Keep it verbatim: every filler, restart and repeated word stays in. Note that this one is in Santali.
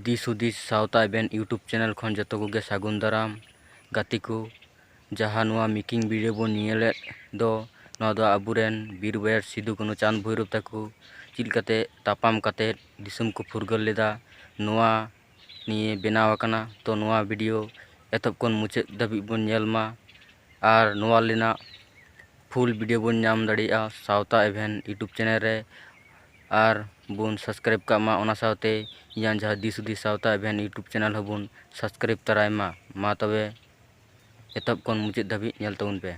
ᱫᱤᱥ ᱦᱩᱫᱤᱥ ᱥᱟᱶᱛᱟ ᱮᱵᱷᱮᱱ YouTube ᱪᱮᱱᱮᱞ ᱠᱷᱚᱱ ᱡᱚᱛᱚ ᱠᱚᱜᱮ ᱥᱟᱹᱜᱩᱱ ᱫᱟᱨᱟᱢ᱾ ᱜᱟᱛᱮ ᱠᱚ, ᱡᱟᱦᱟᱸ ᱱᱚᱣᱟ ᱢᱮᱠᱤᱝ ᱵᱷᱤᱰᱤᱭᱳ ᱵᱚᱱ ᱧᱮᱞᱮᱫ ᱫᱚ, ᱱᱚᱣᱟ ᱫᱚ ᱟᱵᱚᱨᱮᱱ ᱵᱤᱨ ᱵᱟᱭᱟᱨ ᱥᱤᱫᱩ ᱠᱟᱹᱱᱦᱩ ᱪᱟᱸᱫᱽ ᱵᱷᱳᱭᱨᱳᱵ ᱛᱟᱠᱚ ᱪᱮᱫ ᱞᱮᱠᱟᱛᱮ ᱛᱟᱯᱟᱢ ᱠᱟᱛᱮᱫ ᱫᱤᱥᱚᱢ ᱠᱚ ᱯᱷᱩᱨᱜᱟᱹᱞ ᱞᱮᱫᱟ, ᱱᱚᱣᱟ ᱱᱤᱭᱮ ᱵᱮᱱᱟᱣ ᱟᱠᱟᱱᱟ᱾ ᱛᱚ ᱱᱚᱣᱟ ᱵᱷᱤᱰᱤᱭᱳ ᱮᱛᱚᱦᱚᱵ ᱠᱷᱚᱱ ᱢᱩᱪᱟᱹᱫ ᱫᱷᱟᱹᱵᱤᱡ ᱵᱚᱱ ᱧᱮᱞ ᱢᱟ ᱟᱨ ᱱᱚᱣᱟ ᱨᱮᱱᱟᱜ ᱯᱷᱩᱞ ᱵᱷᱤᱰᱤᱭᱳ ᱵᱚᱱ ᱧᱟᱢ ᱫᱟᱲᱮᱭᱟᱜᱼᱟ ᱥᱟᱶᱛᱟ ᱮᱵᱷᱮᱱ YouTube ᱪᱮᱱᱮᱞ ᱨᱮ᱾ ᱟᱨ ᱵᱚᱱ ᱥᱟᱵᱥᱠᱨᱟᱭᱤᱵᱽ ᱠᱟᱜ ᱢᱟ, ᱚᱱᱟ ᱥᱟᱶᱛᱮ ᱤᱧᱟᱹᱜ ᱡᱟᱦᱟᱸ ᱫᱤᱥ ᱦᱩᱫᱤᱥ ᱥᱟᱶᱛᱟ ᱮᱵᱷᱮᱱ YouTube ᱪᱮᱱᱮᱞ ᱦᱚᱸᱵᱚᱱ ᱥᱟᱵᱥᱠᱨᱟᱭᱤᱵᱽ ᱛᱟᱨᱟᱭ ᱢᱟ᱾ ᱢᱟ ᱛᱚᱵᱮ ᱮᱛᱚᱦᱚᱵ ᱠᱷᱚᱱ ᱢᱩᱪᱟᱹᱫ ᱫᱷᱟᱹᱵᱤᱡ ᱧᱮᱞ ᱛᱟᱵᱚᱱ ᱯᱮ᱾